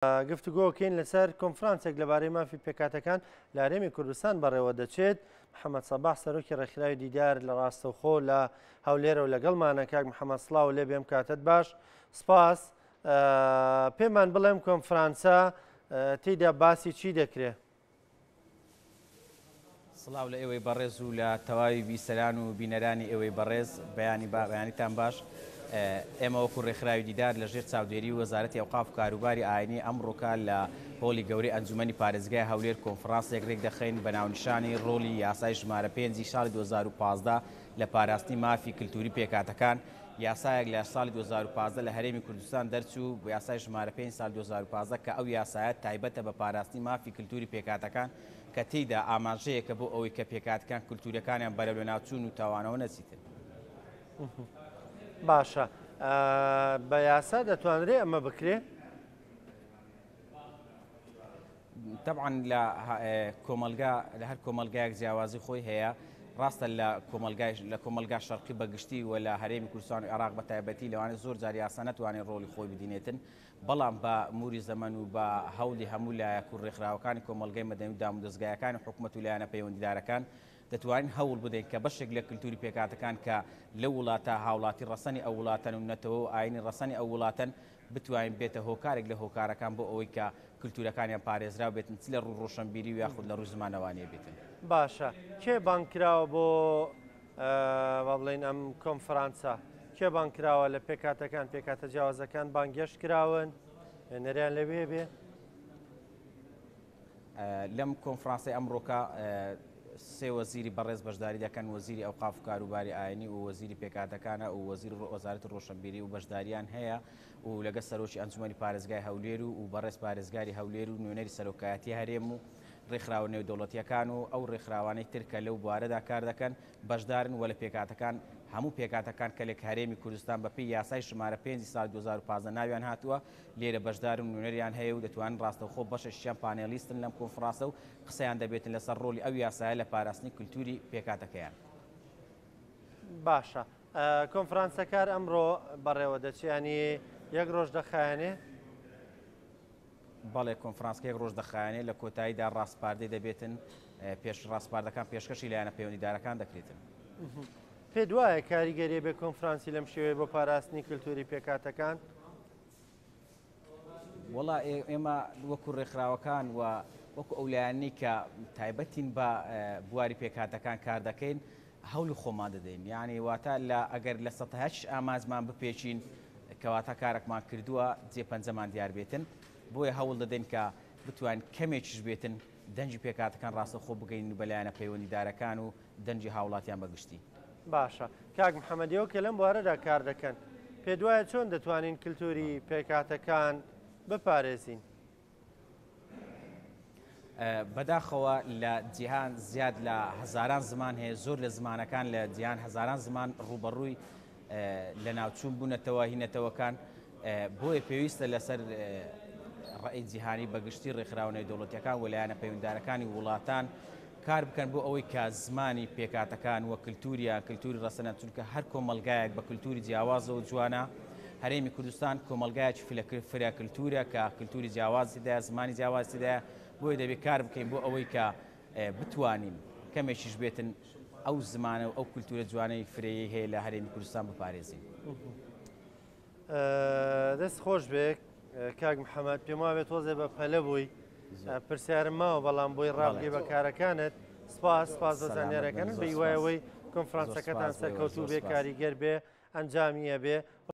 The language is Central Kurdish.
گفتوگۆکەین لەسەر کۆنفرانسێک لەبارەی مافی پێکهاتەکان لە هەرێمی کوردستان بەڕێوە دەچێت. محەممەد سەباح سەرۆکی ڕێکخراوی دیدار لە ڕاستەوخۆ لە هەولێرەوە لەگەڵمانە. کاک محەممەد سڵاو لێ بێم کاتت باش. سپاس. پێمان بڵێم کۆنفرانسە تێیدا باسی چی دەکرێ؟ سڵاو لە ئێوەی بەڕێز و لە تەواوی بیسەران و بینەرانی ئێوەی بەڕێز، بەیانی با بەیانیتان باش. ئێمە وەکو ڕێکخراوی دیدار لە ژێر چاودێری وەزارەتی ئەوقاف و کاروباری ئاینی ئەمڕۆکە لە هۆڵی گەورەی ئەنجومەنی پارێزگای هەولێر کۆنفرانسێک رێکدەخەین بە ناونیشانی ڕۆڵی یاسای ژمارە پێنجی ساڵی 2015 لە پاراستنی مافی کلتوری پێکهاتەکان. یاسایەک لە ساڵی 2015 لە هەرێمی کوردستان دەرچوو، یاسای ژمارە پێنج ساڵی 2015 کە ئەو یاسایە تایبەتە بە پاراستنی مافی کلتوری پێکهاتەکان کە تێیدا ئاماژەیەکە بۆ ئەوەی کە پێکهاتەکان کلتوریەکانیان بەرەو لەناوچوون و تاوانەوە نەچیتن. باشە بە یاسا دەتوانرێ ئەمە بکرێ؟ تەبعەن لە کۆمەلگا لە هەر کۆمەلگایەک جیاوازی خۆی هەیە ڕاستە لە کۆمەلگای لە کۆمەلگا شەرقی بە گشتی و لە هەرێمی کوردستان و عێراق بە تایبەتی لەوانەیە زۆر جار یاسا نەتوانێت ڕۆڵی خۆی بدینێتن بەڵام بە موری زەمەن و بە هەوڵی هەموو لایەک و ڕێکخراوەکانی کۆمەڵگەی مەدەنی و دامودەزگایەکانی حکومەت و لایەنە پەیوەندیدارەکان دەتوانین هەوڵ بدەین کە بەشێک لە کلتوری پێکهاتەکان کە لەو وڵاتە هاوڵاتی ڕەسەنی ئەو وڵاتەن و نەتەوە و ئاینی ڕەسەنی ئەو وڵاتەن بتوانین بێتە هۆکارێک لە هۆکارەکان بۆ ئەوەی کە کلتورەکانیان پارێزراو بێتن چ لە ڕووی ڕۆشەنبیری و یاخود لە ڕووی زمانەوانیە بێتن. باشە کێ بانگ کراوە بۆ با بڵێین ئەم کۆنفرانسە؟ کێ بانگ کراوە لە پێکهاتەکان، پێکهاتە جیاوازەکان بانگهێشت کراون، نوێنەریان لەوێ بێ؟ لەم کۆنفرانسەی ئەمڕۆکە سێ وەزیری بەڕێز بەشداری دەکەن، وەزیری ئەوقاف و کاروباری ئاینی و وەزیری پێکهاتەکانە و وەزیری وەزارەتی ڕۆشنبیری و بەشداریان هەیە و لەگەڵ سەرۆکی ئەنجومەنی پارێزگای هەولێر و بەڕێز پارێزگاری هەولێر و نوێنەری سەرۆکایەتی هەرێم و ڕێکخراوە نێودەوڵەتییەکان و ئەو ڕێکخراوانەی تر کە لەو بوارەدا کار دەکەن بەشدارن و لە پێکهاتەکان هەموو پێکهاتەکان کە لە هەرێمی کوردستان بەپێی یاسای ژمارە پێنجی ساڵی 2015 ناویان هاتووە لێرە بەشدارن و نوێنەریان هەیە و دەتوانن ڕاستەوخۆ بەشێکیان پانێڵیستن لەم کۆنفرانسە و قسەیان دەبێتن لەسەر ڕۆڵی ئەو یاسایە لە پاراستنی کلتوری پێکهاتەکەیان. باشە کۆنفرانسەکە هەر ئەمڕۆ بەڕێوە دەچێ یانی یەک ڕۆژ دەخایەنێ؟ بەڵێ کۆنفرانسکە یەک ڕۆژ دەخایەنێ لە کۆتاییدا ڕاسپاردەی دەبێتن پێش ڕاسپاردەکان پێشکەشی لایەنە پەیوەندیدارەکان دەکرێتن. پێت وایە کاریگەریە بێ کۆنفرانسی لەم شێوەیە بۆ پاراستنی کلتوری پێکهاتەکان؟ وەڵا ئێمە وەکو ڕێکخراوەکان و وەکو ئەو لایەنەی کە تایبەتین بە بواری پێکهاتەکان کار دەکەین هەولی خۆمان دەدەین یعنی واتە لە ئەگەر لە سەتەهەشت ئامانجمان بپێچین کەواتە کارەکمان کردووە جێ پەنجەمان دیار بێتن بۆیە هەوڵ دەدەین کە بتوانین کەمێکیش بێتن دەنگی پێکهاتەکان ڕاستەوخۆ بگەین بە لایەنە پەیوەندیدارەکان و دەنگی هاوڵاتیان بە گشتی. باشە کاک محەمەد ئێوە کە لەم بوارەدا کار دەکەن پێت وایە چۆن دەتوانین کلتوری پێکهاتەکان بپارێزین؟ بەداخەوە لە جیهان زیاد لە هەزاران زمان هەیە زۆر لە زمانەکان لە جیهان هەزاران زمان ڕووبەڕووی لەناوچوون بوونەتەوە هی نەتەوەکان بۆیە پێویستە لەسەر ڕێی جیهانی بەگشتی ڕێکخراوە نێودەوڵەتیەکان و لایەنە پەیوەندارەکانی وڵاتان کار بکەن بۆ ئەوەی کە زمانی پێکاتەکان و کللتوریان کللتوری ڕەسەنە چونکە هەر کۆمەلگایەک بە کللتوری جیاوازەوە جوانە هەرێمی کوردستان کۆمەلگایەکی فرە کللتورە کە کللتوری جیاواز تێدایە زمانی جیاواز تێدایە بۆیە دەبێت کار بکەین بۆ ئەوەی کە بتوانین کەمێکیش بێتن ئەو زمانە و ئەو کولتوورە جوانەی فرەیەی هەیە لە هەرێمی کوردستان بپارێزین. دەست خۆش بێ کاک محەممەد پێم وابێت تۆزێ بە پەلە بووی پرسیارم ماوە بەڵام بۆی ڕابگەی بە کارەکانت سپاس سپاس بە زانیارەکانت بە هیوایەوەی کۆنفرانسەکەتان سەرکەوتوو بێ کاریگەر بێ ئەنجامیە بێ.